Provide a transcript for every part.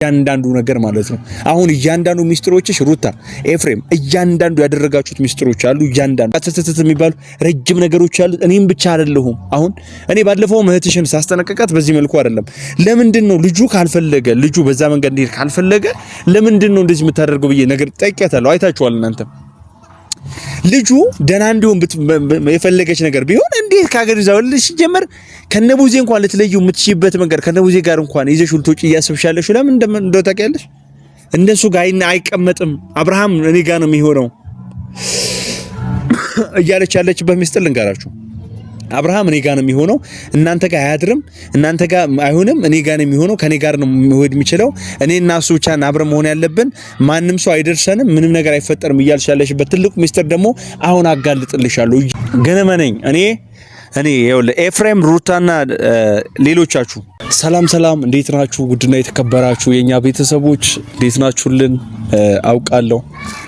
እያንዳንዱ ነገር ማለት ነው። አሁን እያንዳንዱ ሚስጥሮችሽ ሩታ፣ ኤፍሬም፣ እያንዳንዱ ያደረጋችሁት ሚስጥሮች አሉ። እያንዳንዱ ተተተተ የሚባሉ ረጅም ነገሮች አሉ። እኔም ብቻ አይደለሁም። አሁን እኔ ባለፈው እህትሽን ሳስጠነቀቃት በዚህ መልኩ አይደለም። ለምንድን ነው ልጁ ካልፈለገ፣ ልጁ በዛ መንገድ እንዲሄድ ካልፈለገ ለምንድን ነው እንደዚህ የምታደርገው ብዬ ነገር ጠይቄያታለሁ። አይታችኋል እናንተም ልጁ ደህና እንዲሆን የፈለገች ነገር ቢሆን እንዴት ከሀገር ይዛው ሲጀመር ከነቡዜ እንኳን ልትለዩ የምትችይበት መንገድ ከነቡዜ ጋር እንኳን ይዘሽ ልትወጪ እያሰብሽ ያለሽው ለምን እንደው ታውቂያለሽ? እንደሱ ጋር አይቀመጥም። አብርሃም እኔ ጋር ነው የሚሆነው እያለች ያለችበት ሚስጥር ልንገራችሁ። አብርሃም እኔ ጋር ነው የሚሆነው፣ እናንተ ጋር አያድርም፣ እናንተ ጋር አይሆንም፣ እኔ ጋር ነው የሚሆነው፣ ከኔ ጋር ነው መሄድ የሚችለው፣ እኔ እና እሱ ብቻ አብረን መሆን ያለብን፣ ማንም ሰው አይደርሰንም፣ ምንም ነገር አይፈጠርም እያልሽ ያለሽበት ትልቁ ሚስጥር ደግሞ አሁን አጋልጥልሻለሁ። ግን እመነኝ፣ እኔ ይኸውልህ ኤፍሬም፣ ሩታና ሌሎቻችሁ፣ ሰላም ሰላም፣ እንዴት ናችሁ? ውድና የተከበራችሁ የኛ ቤተሰቦች እንዴት ናችሁልን? አውቃለሁ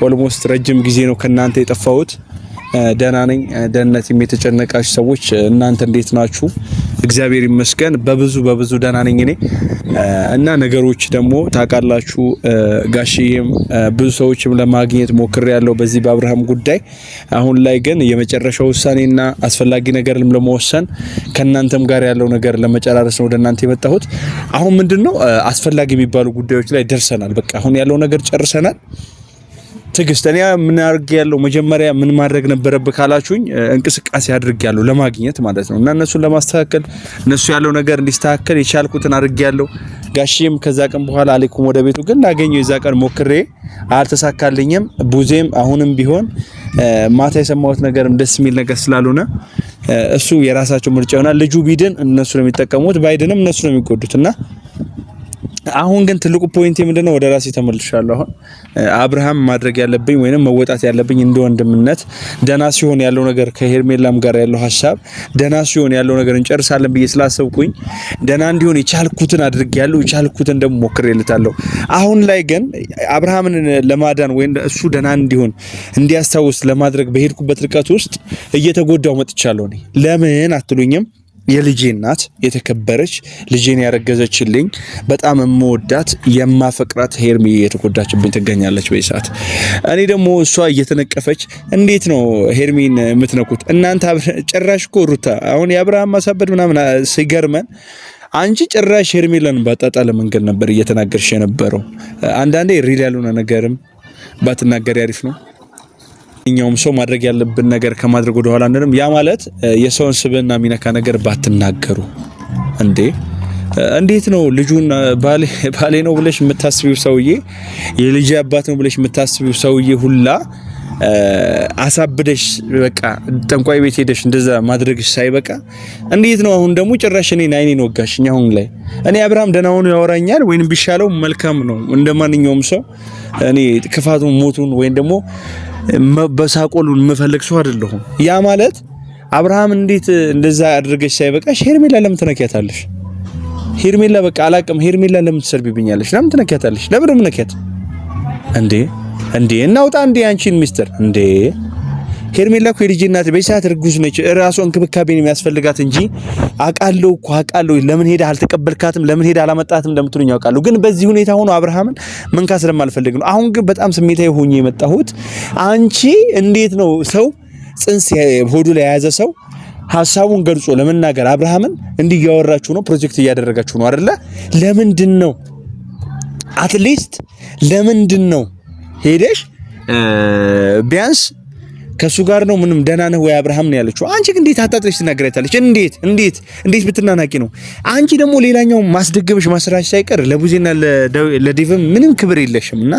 almost ረጅም ጊዜ ነው ከእናንተ የጠፋሁት። ደህና ነኝ። ደህንነቴም የተጨነቃችሁ ሰዎች እናንተ እንዴት ናችሁ? እግዚአብሔር ይመስገን በብዙ በብዙ ደህና ነኝ እኔ። እና ነገሮች ደግሞ ታውቃላችሁ፣ ጋሽዬም ብዙ ሰዎችም ለማግኘት ሞክሬያለሁ በዚህ በአብርሃም ጉዳይ። አሁን ላይ ግን የመጨረሻው ውሳኔና አስፈላጊ ነገርም ለመወሰን ከእናንተም ጋር ያለው ነገር ለመጨራረስ ነው ወደ እናንተ የመጣሁት። አሁን ምንድነው አስፈላጊ የሚባሉ ጉዳዮች ላይ ደርሰናል። በቃ አሁን ያለው ነገር ጨርሰናል። ትግስት፣ እኔ ምን አድርግ ያለው መጀመሪያ ምን ማድረግ ነበረብህ ካላችሁኝ እንቅስቃሴ አድርግ ያለው ለማግኘት ማለት ነው፣ እና እነሱን ለማስተካከል፣ እነሱ ያለው ነገር እንዲስተካከል የቻልኩትን አድርግ ያለው። ጋሼም ከዛ ቀን በኋላ አለይኩም ወደ ቤቱ፣ ግን ላገኘው የዛ ቀን ሞክሬ አልተሳካልኝም። ቡዜም አሁንም ቢሆን ማታ የሰማሁት ነገርም ደስ የሚል ነገር ስላልሆነ እሱ የራሳቸው ምርጫ ይሆናል። ልጁ ቢድን እነሱ ነው የሚጠቀሙት፣ ባይድንም እነሱ ነው የሚጎዱት። እና አሁን ግን ትልቁ point ምንድነው? ወደ ራሴ ተመልሻለሁ። አሁን አብርሃም ማድረግ ያለብኝ ወይንም መወጣት ያለብኝ እንደ ወንድምነት ደና ሲሆን ያለው ነገር፣ ከሄርሜላም ጋር ያለው ሀሳብ ደና ሲሆን ያለው ነገር እንጨርሳለን ብዬ ስላሰብኩኝ ደና እንዲሆን የቻልኩትን አድርጌያለሁ። የቻልኩትን ደግሞ ሞክሬለታለሁ። አሁን ላይ ግን አብርሃምን ለማዳን ወይም እሱ ደና እንዲሆን እንዲያስታውስ ለማድረግ በሄድኩበት ርቀት ውስጥ እየተጎዳው መጥቻለሁ። እኔ ለምን አትሉኝም? የልጄ እናት፣ የተከበረች ልጄን ያረገዘችልኝ፣ በጣም የምወዳት የማፈቅራት ሄርሚ እየተጎዳችብኝ ትገኛለች በዚህ ሰዓት። እኔ ደግሞ እሷ እየተነቀፈች እንዴት ነው ሄርሚን የምትነኩት እናንተ? ጭራሽ እኮ ሩታ አሁን የአብርሃም ማሳበድ ምናምን ሲገርመን አንቺ ጭራሽ ሄርሜላን ባጣጣለ መንገድ ነበር እየተናገርሽ የነበረው። አንዳንዴ real ያልሆነ ነገርም ባትናገር ያሪፍ ነው። እኛውም ሰው ማድረግ ያለብን ነገር ከማድረግ ወደ ኋላ አንልም። ያ ማለት የሰውን ስብዕና የሚነካ ነገር ባትናገሩ። እንዴ፣ እንዴት ነው ልጁን ባሌ ነው ብለሽ የምታስቢው ሰውዬ፣ የልጅ አባት ነው ብለሽ የምታስቢው ሰውዬ ሁላ አሳብደሽ በቃ ጠንቋይ ቤት ሄደሽ እንደዛ ማድረግሽ ሳይበቃ እንዴት ነው አሁን ደግሞ ጭራሽ እኔን አይኔን ወጋሽኝ? አሁን ላይ እኔ አብርሃም ደህና ሆኖ ያወራኛል ወይንም ቢሻለው መልካም ነው። እንደማንኛውም ሰው እኔ ክፋቱን፣ ሞቱን ወይም ደግሞ በሳቆሉን የምፈልግ ሰው አይደለሁም። ያ ማለት አብርሃም እንዴት እንደዛ አድርገሽ ሳይበቃሽ ሄርሜላ ለምን ትነኪያታለሽ? ሄርሜላ በቃ አላቅም። ሄርሜላ ለምን ትሰርቢብኛለሽ? ለምን ትነኪያታለሽ? ለምን ትነኪያት እንዴ? እንዴ እናውጣ እንዴ አንቺን ሚስጥር እንዴ። ሄርሜላ እኮ የልጅ እናት በዚህ ሰዓት እርጉዝ ነች። እራሷ እንክብካቤን የሚያስፈልጋት እንጂ አውቃለሁ እኮ አውቃለሁ። ለምን ሄደህ አልተቀበልካትም? ለምን ሄደህ አላመጣትም እንደምትሉኝ አውቃለሁ። ግን በዚህ ሁኔታ ሆኖ አብርሃምን መንካት ስለማልፈልግ ነው። አሁን ግን በጣም ስሜታዊ ሆኜ የመጣሁት አንቺ እንዴት ነው ሰው ጽንስ ሆዱ ላይ የያዘ ሰው ሀሳቡን ገልጾ ለመናገር አብርሃምን እንዲህ እያወራችሁ ነው፣ ፕሮጀክት እያደረጋችሁ ነው አይደለ? ለምንድን ነው at least ለምንድን ነው ሄደሽ ቢያንስ ከሱ ጋር ነው ምንም ደህና ነህ ወይ አብርሃም ነው ያለችው። አንቺ ግን እንዴት አጣጥለሽ ትናገሪያታለሽ? እንዴት እንዴት እንዴት ብትናናቂ ነው? አንቺ ደግሞ ሌላኛው ማስደገምሽ ማስራሽ ሳይቀር ለቡዜና ለዴቭም ምንም ክብር የለሽም። እና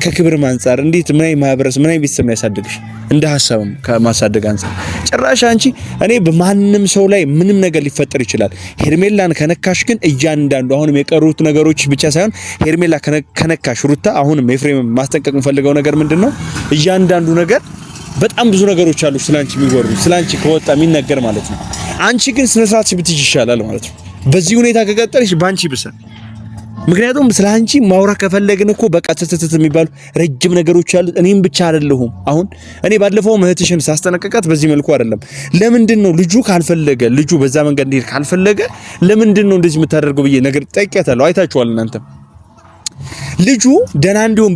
ከክብርም አንጻር እንዴት ምን አይነት ማህበረሰብ፣ ምን አይነት ቤተሰብ ነው ያሳደግሽ? እንደ ሀሳብም ከማሳደግ አንጻር ጭራሽ አንቺ እኔ በማንም ሰው ላይ ምንም ነገር ሊፈጠር ይችላል። ሄርሜላን ከነካሽ ግን እያንዳንዱ አሁንም የቀሩት ነገሮች ብቻ ሳይሆን ሄርሜላ ከነካሽ ሩታ፣ አሁንም ኤፍሬም ማስጠንቀቅ የምፈልገው ነገር ምንድነው? እያንዳንዱ ነገር በጣም ብዙ ነገሮች አሉ ስላንቺ የሚወሩ፣ ስላንቺ ከወጣ የሚነገር ማለት ነው። አንቺ ግን ስነ ስርዓት ብትይዥ ይሻላል ማለት ነው። በዚህ ሁኔታ ከቀጠልሽ ባንቺ ይብሳል። ምክንያቱም ስለ አንቺ ማውራት ከፈለግን እኮ በቃ ትትትት የሚባሉ ረጅም ነገሮች አሉ። እኔም ብቻ አይደለሁም። አሁን እኔ ባለፈው እህትሽን ሳስጠነቀቃት በዚህ መልኩ አይደለም። ለምንድን ነው ልጁ ካልፈለገ፣ ልጁ በዛ መንገድ እንዲሄድ ካልፈለገ ለምንድን ነው እንደዚህ የምታደርገው ብዬ ነገር ጠይቄያታለሁ። አይታችኋል እናንተም። ልጁ ደህና እንዲሆን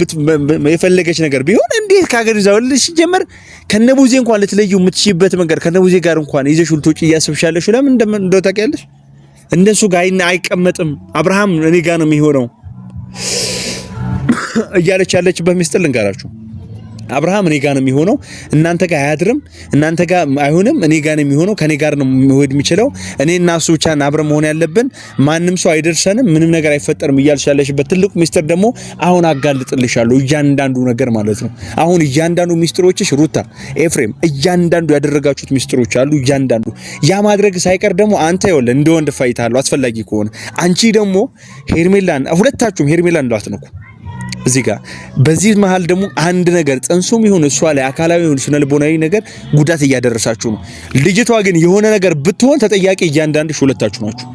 የፈለገች ነገር ቢሆን እንዴት ከሀገር ይዛው ሲጀመር ከነቡዜ እንኳን ልትለዩ የምትችይበት መንገድ ከነቡዜ ጋር እንኳን ይዘሽ ልትወጪ እያሰብሽ ያለሽው ለምን እንደው ታውቂያለሽ? እንደሱ ጋር አይቀመጥም። አብርሃም እኔ ጋር ነው የሚሆነው እያለች ያለችበት ሚስጥር ልንገራችሁ። አብርሃም እኔ ጋር ነው የሚሆነው፣ እናንተ ጋር አያድርም፣ እናንተ ጋር አይሆንም፣ እኔ ጋር ነው የሚሆነው፣ ከኔ ጋር ነው መሄድ የሚችለው፣ እኔ እና እሱ ብቻ አብረን መሆን ያለብን፣ ማንም ሰው አይደርሰንም፣ ምንም ነገር አይፈጠርም እያልሽ ያለሽበት ትልቁ ሚስጥር ደግሞ አሁን አጋልጥልሻለሁ፣ እያንዳንዱ ነገር ማለት ነው። አሁን እያንዳንዱ ሚስጥሮችሽ ሩታ፣ ኤፍሬም፣ እያንዳንዱ ያደረጋችሁት ሚስጥሮች አሉ። እያንዳንዱ ያ ማድረግ ሳይቀር ደግሞ አንተ ይኸውልህ እንደ ወንድ ፋይታለሁ አስፈላጊ ከሆነ አንቺ ደግሞ ሄርሜላን፣ ሁለታችሁም ሄርሜላን እንዳትነኩ እዚህ ጋር። በዚህ መሃል ደግሞ አንድ ነገር ጽንሱም ይሁን እሷ ላይ አካላዊ ይሁን ስነልቦናዊ ነገር ጉዳት እያደረሳችሁ ነው። ልጅቷ ግን የሆነ ነገር ብትሆን ተጠያቂ እያንዳንድሽ ሁለታችሁ ናችሁ፣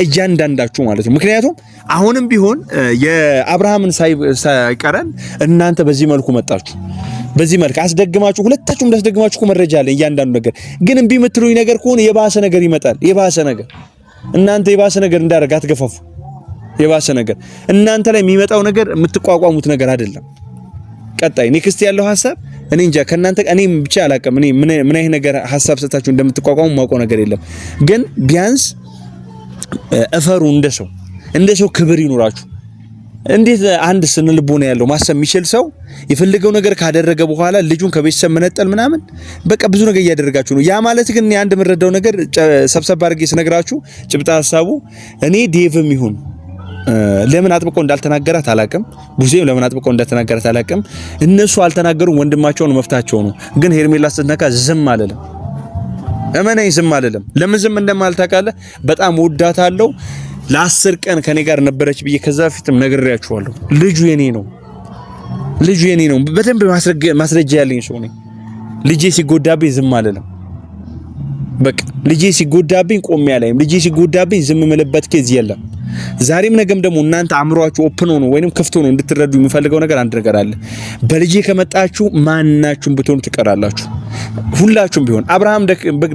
እያንዳንዳችሁ ማለት ነው። ምክንያቱም አሁንም ቢሆን የአብርሃምን ሳይቀረን እናንተ በዚህ መልኩ መጣችሁ፣ በዚህ መልክ አስደግማችሁ፣ ሁለታችሁም እንዳስደግማችሁ መረጃ አለ። እያንዳንዱ ነገር ግን እምቢ የምትሉኝ ነገር ከሆነ የባሰ ነገር ይመጣል። የባሰ ነገር እናንተ የባሰ ነገር እንዳደርግ አትገፋፉ። የባሰ ነገር እናንተ ላይ የሚመጣው ነገር የምትቋቋሙት ነገር አይደለም። ቀጣይ next ያለው ሀሳብ እኔ እንጃ ከእናንተ እኔ ብቻ አላውቅም። እኔ ምን አይነት ነገር ሀሳብ ሰጣችሁ እንደምትቋቋሙ ማውቀው ነገር የለም። ግን ቢያንስ እፈሩ፣ እንደ ሰው እንደ ሰው ክብር ይኑራችሁ። እንዴት አንድ ስነ ልቦና ያለው ማሰብ የሚችል ሰው የፈለገው ነገር ካደረገ በኋላ ልጁን ከቤተሰብ መነጠል ምናምን በቃ ብዙ ነገር እያደረጋችሁ ነው። ያ ማለት ግን አንድ የምረዳው ነገር ሰብሰብ አድርጌ ስነግራችሁ ጭብጣ ሀሳቡ እኔ ዴቭም ይሁን ለምን አጥብቆ እንዳልተናገራት አላቅም። ቡዜም ለምን አጥብቆ እንዳልተናገራት አላቅም። እነሱ አልተናገሩም፣ ወንድማቸውን መፍታቸው ነው። ግን ሄርሜላ ስትነካ ዝም አልልም፣ እመነኝ፣ ዝም አልልም። ለምን ዝም እንደማል ታውቃለህ? በጣም ወዳታለሁ። ለ10 ቀን ከኔ ጋር ነበረች ብዬ ከዛ በፊትም ነግሬያችኋለሁ። ልጁ የኔ ነው፣ ልጁ የኔ ነው። በደንብ ማስረጃ ያለኝ ሰው ነኝ። ልጄ ሲጎዳብኝ ዝም አልልም። በቃ ልጄ ሲጎዳብኝ ቆሜ አላይም። ልጄ ሲጎዳብኝ ዝም ምልበት case የለም። ዛሬም ነገም ደግሞ እናንተ አእምሯችሁ open ሆኖ ወይንም ክፍት ሆኖ እንድትረዱ የምፈልገው ነገር አንድ ነገር አለ። በልጄ ከመጣችሁ ማናችሁም ብትሆኑ ትቀራላችሁ። ሁላችሁም ቢሆን አብርሃም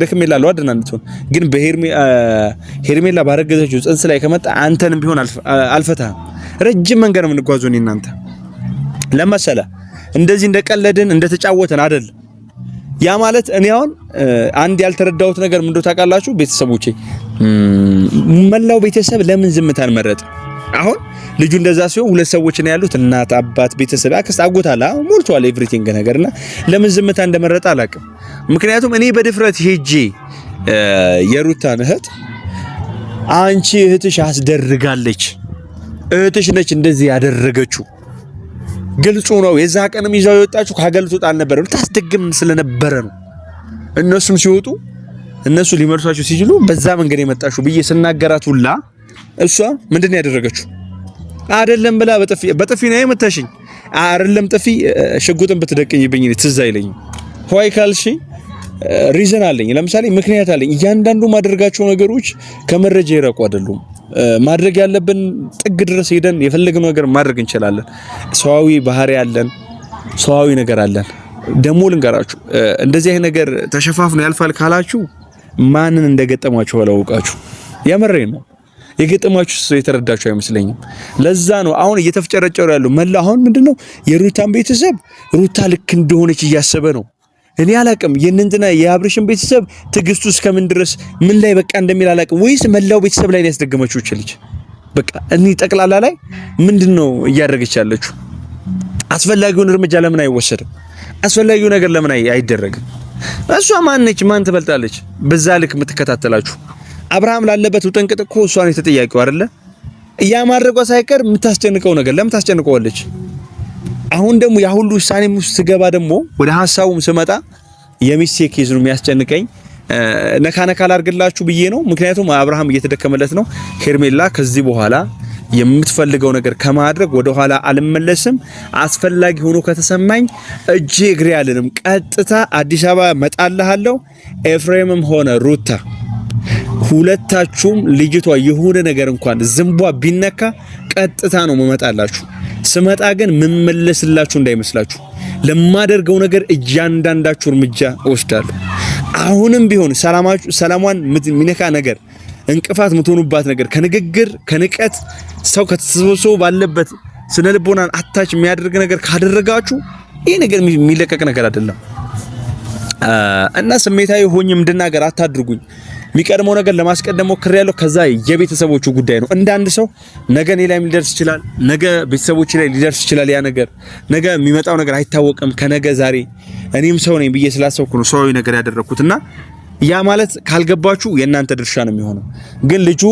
ደክም ይላል አድና እንድትሆን ግን በሄርሜላ ባረገዘችው ጽንስ ላይ ከመጣ አንተንም ቢሆን አልፈታህም። ረጅም መንገድ ነው የምንጓዘው እኔ እናንተ ለመሰለ እንደዚህ እንደቀለድን እንደተጫወተን አይደል። ያ ማለት እኔ አሁን አንድ ያልተረዳሁት ነገር ምንድነው ታውቃላችሁ? ቤተሰቦቼ መላው ቤተሰብ ለምን ዝምታን መረጠ? አሁን ልጁ እንደዛ ሲሆን ሁለት ሰዎች ነው ያሉት፣ እናት፣ አባት፣ ቤተሰብ፣ አክስት፣ አጎት አለ ሞልቷል፣ everything ነገርና ለምን ዝምታ እንደመረጠ አላውቅም። ምክንያቱም እኔ በድፍረት ሄጄ የሩታን እህት አንቺ እህትሽ አስደርጋለች፣ እህትሽ ነች እንደዚህ ያደረገችው ግልጹ ነው። የዛ ቀንም ይዛው የወጣችሁ ከሀገር ልትወጣ አልነበረም፣ ልታስደግም ስለነበረ ነው። እነሱም ሲወጡ እነሱ ሊመልሷችሁ ሲችሉ በዛ መንገድ የመጣችሁ ብዬ ስናገራት ሁላ እሷ ምንድን ነው ያደረገችው? አይደለም ብላ በጥፊ በጥፊ ነው የመታሽኝ። አይደለም ጥፊ ሽጉጥን ብትደቅኝብኝ ትዝ አይለኝም። why ካልሽ reason አለኝ፣ ለምሳሌ ምክንያት አለኝ። እያንዳንዱ ማደርጋቸው ነገሮች ከመረጃ የራቁ አይደሉም። ማድረግ ያለብን ጥግ ድረስ ሄደን የፈለግነው ነገር ማድረግ እንችላለን። ሰዋዊ ባህሪ አለን፣ ሰዋዊ ነገር አለን። ደግሞ ልንገራችሁ፣ እንደዚህ አይነት ነገር ተሸፋፍኖ ያልፋል ካላችሁ ማንን እንደገጠማችሁ አላውቃችሁ። የምሬን ነው። የገጠማችሁ ሰው የተረዳችሁ አይመስለኝም። ለዛ ነው አሁን እየተፍጨረጨሩ ያሉ መላ። አሁን ምንድነው የሩታን ቤተሰብ ሩታ ልክ እንደሆነች እያሰበ ነው። እኔ አላቅም የእነንትና የአብርሽን ቤተሰብ ትዕግስቱ እስከምን ድረስ ምን ላይ በቃ እንደሚል አላቅም። ወይስ መላው ቤተሰብ ላይ ያስደገመችው ይህች ልጅ በቃ እኔ ጠቅላላ ላይ ምንድነው እያደረገች ያለችው? አስፈላጊውን እርምጃ ለምን አይወሰድም? አስፈላጊው ነገር ለምን አይደረግም? እሷ ማነች? ማን ትበልጣለች? በዛ ልክ የምትከታተላችሁ አብርሃም ላለበት ውጥንቅጥ እኮ እሷ ነው የተጠያቂው አይደለ? ያ ማድረጓ ሳይቀር የምታስጨንቀው ነገር ለምን ታስጨንቀዋለች? አሁን ደግሞ ያ ሁሉ ውሳኔም ውስጥ ስገባ ደግሞ ወደ ሀሳቡም ስመጣ የሚስቴ case ነው የሚያስጨንቀኝ። ነካ ነካ ላርግላችሁ ብዬ ነው። ምክንያቱም አብርሃም እየተደከመለት ነው። ሄርሜላ ከዚህ በኋላ የምትፈልገው ነገር ከማድረግ ወደ ኋላ አልመለስም። አስፈላጊ ሆኖ ከተሰማኝ እጄ እግሬ አልልም። ቀጥታ አዲስ አበባ መጣልሃለሁ። ኤፍሬምም ሆነ ሩታ ሁለታችሁም ልጅቷ የሆነ ነገር እንኳን ዝንቧ ቢነካ ቀጥታ ነው መመጣላችሁ። ስመጣ ግን ምመለስላችሁ እንዳይመስላችሁ። ለማደርገው ነገር እያንዳንዳችሁ እርምጃ እወስዳለሁ። አሁንም ቢሆን ሰላሟን የሚነካ ነገር፣ እንቅፋት የምትሆኑባት ነገር ከንግግር ከንቀት ሰው ከተሰበሰቡ ባለበት ስነ ልቦናን attach የሚያደርግ ነገር ካደረጋችሁ ይህ ነገር የሚለቀቅ ነገር አይደለም እና ስሜታዊ ሆኜም እንድናገር አታድርጉኝ። የሚቀድመው ነገር ለማስቀደም ሞክሬያለሁ። ከዛ የቤተሰቦቹ ጉዳይ ነው። እንደ አንድ ሰው ነገ እኔ ላይም ሊደርስ ይችላል፣ ነገ ቤተሰቦች ላይ ሊደርስ ይችላል። ያ ነገር ነገ የሚመጣው ነገር አይታወቅም። ከነገ ዛሬ እኔም ሰው ነኝ ብዬ ስላሰብኩ ነው ሰዋዊ ነገር ያደረኩት እና ያ ማለት ካልገባችሁ የእናንተ ድርሻ ነው የሚሆነው። ግን ልጁ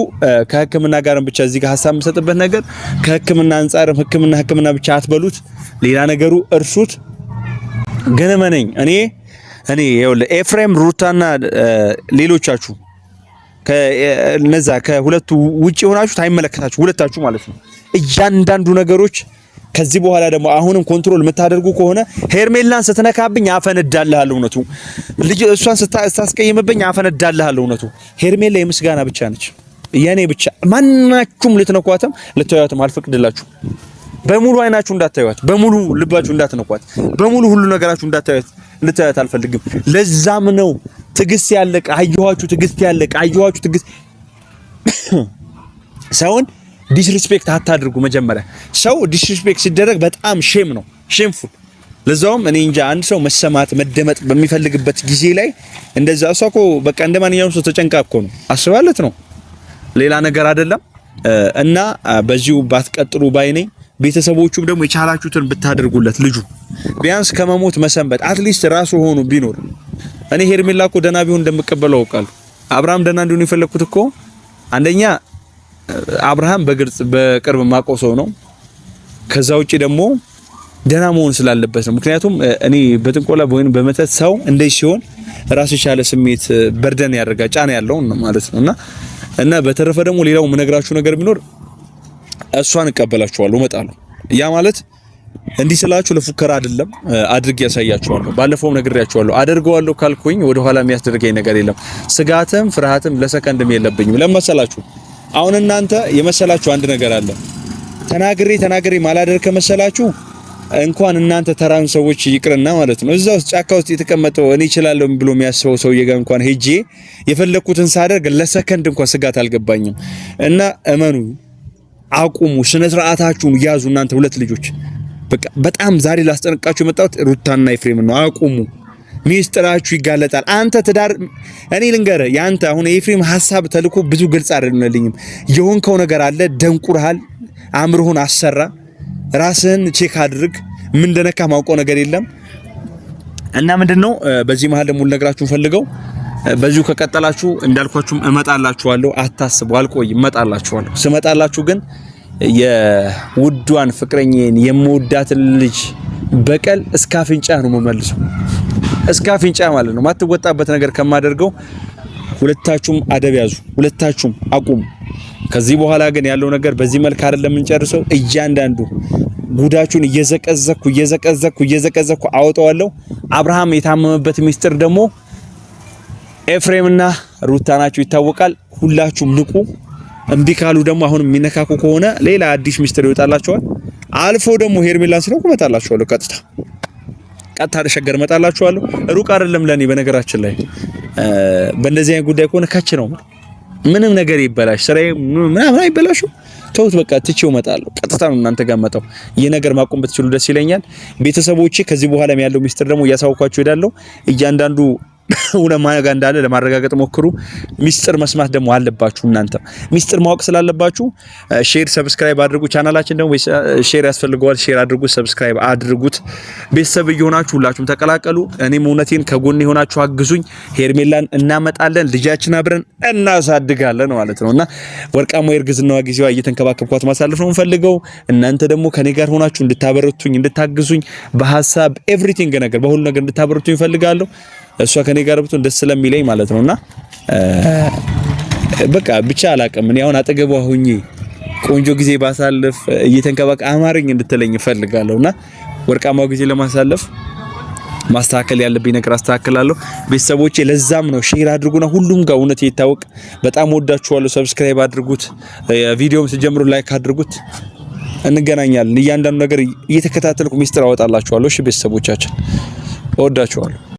ከሕክምና ጋርም ብቻ እዚህ ጋር ሀሳብ የምሰጥበት ነገር ከሕክምና አንጻርም ሕክምና ሕክምና ብቻ አትበሉት፣ ሌላ ነገሩ እርሱት። ግን እመነኝ እኔ ይኸውልህ ኤፍሬም ሩታና ሌሎቻችሁ ከነዛ ከሁለቱ ውጪ የሆናችሁ አይመለከታችሁ፣ ሁለታችሁ ማለት ነው። እያንዳንዱ ነገሮች ከዚህ በኋላ ደግሞ አሁንም control የምታደርጉ ከሆነ ሄርሜላን ስትነካብኝ አፈነዳልሃለሁ። እውነቱ ልጅ እሷን ስታስቀይምብኝ አፈነዳልሃለሁ። እውነቱ ሄርሜላ የምስጋና ብቻ ነች፣ የኔ ብቻ። ማናችሁም ልትነኳትም ልታዩትም አልፈቅድላችሁ። በሙሉ አይናችሁ እንዳታዩት፣ በሙሉ ልባችሁ እንዳትነኳት፣ በሙሉ ሁሉ ነገራችሁ እንዳታዩት ልታዩት አልፈልግም። ለዛም ነው ትግስት ያለቀ አየኋችሁ፣ ትግስት ያለቀ አየኋችሁ፣ ትግስት ሰውን disrespect አታድርጉ። መጀመሪያ ሰው disrespect ሲደረግ በጣም shame ነው፣ shameful። ለዛውም እኔ እንጃ አንድ ሰው መሰማት መደመጥ በሚፈልግበት ጊዜ ላይ እንደዛ እሷ እኮ በቃ እንደ ማንኛውም ሰው ተጨንቃ እኮ ነው አስባለት ነው፣ ሌላ ነገር አይደለም። እና በዚሁ ባትቀጥሉ ባይ ነኝ። ቤተሰቦቹም ደግሞ የቻላችሁትን ብታደርጉለት ልጁ ቢያንስ ከመሞት መሰንበት at least ራሱ ሆኖ ቢኖር። እኔ ሄርሜላ እኮ ደህና ቢሆን እንደምቀበለው አውቃለሁ። አብርሃም ደህና እንዲሆን የፈለኩት እኮ አንደኛ አብርሃም በግልጽ በቅርብ ማውቀው ሰው ነው። ከዛ ውጪ ደግሞ ደህና መሆን ስላለበት ነው። ምክንያቱም እኔ በጥንቆላ ወይም በመተት ሰው እንደዚህ ሲሆን ራሱ የቻለ ስሜት burden ያደርጋል ጫና ያለው ማለት ነው። እና በተረፈ ደግሞ ሌላው የምነግራችሁ ነገር ቢኖር እሷን እቀበላችኋለሁ፣ እመጣለሁ። ያ ማለት እንዲህ ስላችሁ ለፉከራ አይደለም፣ አድርጌ ያሳያችኋለሁ። ባለፈውም ነግሬያችኋለሁ። አደርገዋለሁ ካልኩኝ ወደኋላ የሚያስደርገኝ ነገር የለም። ስጋትም ፍርሃትም ለሰከንድም የለብኝም። ለመሰላችሁ አሁን እናንተ የመሰላችሁ አንድ ነገር አለ። ተናግሬ ተናግሬ ማላደር ከመሰላችሁ እንኳን እናንተ ተራን ሰዎች ይቅርና ማለት ነው እዛ ውስጥ ጫካ ውስጥ የተቀመጠው እኔ እችላለሁ ብሎ የሚያስበው ሰውዬ ጋር እንኳን ሄጄ የፈለኩትን ሳደርግ ለሰከንድ እንኳን ስጋት አልገባኝም። እና እመኑ፣ አቁሙ፣ ስነ ስርዓታችሁን ያዙ። እናንተ ሁለት ልጆች በቃ በጣም ዛሬ ላስጠነቅቃችሁ የመጣሁት ሩታና ኤፍሬም ነው። አቁሙ። ሚስጥራችሁ ይጋለጣል። አንተ ትዳር እኔ ልንገርህ፣ ያንተ አሁን የኤፍሬም ሀሳብ ተልኮ ብዙ ግልጽ አይደለልኝም። የሆንከው ነገር አለ። ደንቁርሃል። አእምሮህን አሰራ። ራስህን check አድርግ። ምን እንደነካ ማውቀው ነገር የለም። እና ምንድነው በዚህ መሀል ደግሞ ልነግራችሁ ፈልገው በዚሁ ከቀጠላችሁ እንዳልኳችሁም እመጣላችኋለሁ። አታስቡ፣ አልቆይም፣ እመጣላችኋለሁ። ስመጣላችሁ ግን የውዷን ፍቅረኛዬን የምወዳትን ልጅ በቀል እስከ አፍንጫ ነው የምመልሰው። እስከ አፍንጫ ማለት ነው። ማትወጣበት ነገር ከማደርገው ሁለታችሁም አደብ ያዙ፣ ሁለታችሁም አቁሙ። ከዚህ በኋላ ግን ያለው ነገር በዚህ መልክ አይደለም የምንጨርሰው። እያንዳንዱ ጉዳችሁን እየዘቀዘኩ እየዘቀዘኩ እየዘቀዘኩ አወጣዋለሁ። አብርሃም የታመመበት ሚስጥር ደግሞ ኤፍሬምና ሩታ ናቸው ይታወቃል። ሁላችሁም ንቁ። እምቢ ካሉ ደግሞ አሁን የሚነካኩ ከሆነ ሌላ አዲስ ሚስጥር ይወጣላቸዋል። አልፎ ደግሞ ሄርሜላን ሲነኩ እመጣላችኋለሁ። ቀጥታ ቀጥታ ሸገር እመጣላችኋለሁ። ሩቅ አይደለም ለኔ። በነገራችን ላይ በእንደዚህ አይነት ጉዳይ ከሆነ ከች ነው ምንም ነገር ይበላሽ፣ ስራዬ ምናምን አይበላሹ፣ ተውት በቃ ትቼው እመጣለሁ። ቀጥታ ነው እናንተ ጋር መጣው። ይህ ነገር ማቆም ብትችሉ ደስ ይለኛል። ቤተሰቦቼ ከዚህ በኋላም ያለው ሚስጥር ደግሞ እያሳወኳችሁ እሄዳለሁ። እያንዳንዱ እውነት ማን ጋር እንዳለ ለማረጋገጥ ሞክሩ። ሚስጥር መስማት ደግሞ አለባችሁ። እናንተ ሚስጥር ማወቅ ስላለባችሁ share፣ subscribe አድርጉ። ቻናላችን ደግሞ share ያስፈልገዋል። share አድርጉ፣ subscribe አድርጉት። ቤተሰብ እየሆናችሁ ሁላችሁም ተቀላቀሉ። እኔም እውነቴን ከጎን የሆናችሁ አግዙኝ። ሄርሜላን እናመጣለን፣ ልጃችን አብረን እናሳድጋለን ማለት ነው እና ወርቃማ የእርግዝናዋ ጊዜዋ እየተንከባከብኳት ማሳለፍ ነው የምፈልገው። እናንተ ደግሞ ከኔ ጋር ሆናችሁ እንድታበረቱኝ፣ እንድታግዙኝ በሀሳብ everything ነገር በሁሉ ነገር እንድታበረቱኝ እፈልጋለሁ። እሷ ከኔ ጋር ብትሆን ደስ ስለሚለኝ ማለት ነውና በቃ ብቻ አላቅም። እኔ አሁን አጠገቧ ሁኜ ቆንጆ ጊዜ ባሳልፍ እየተንከባከ አማረኝ እንድትለኝ እፈልጋለሁና ወርቃማው ጊዜ ለማሳለፍ ማስተካከል ያለብኝ ነገር አስተካክላለሁ። ቤተሰቦቼ ለዛም ነው share አድርጉና ሁሉም ጋር እውነት ይታወቅ። በጣም ወዳችኋለሁ። subscribe አድርጉት፣ ቪዲዮም ሲጀምሩ like አድርጉት። እንገናኛለን። እያንዳንዱ ነገር እየተከታተልኩ ሚስጥር አወጣላችኋለሁ። እሺ ቤተሰቦቻችን እወዳችኋለሁ።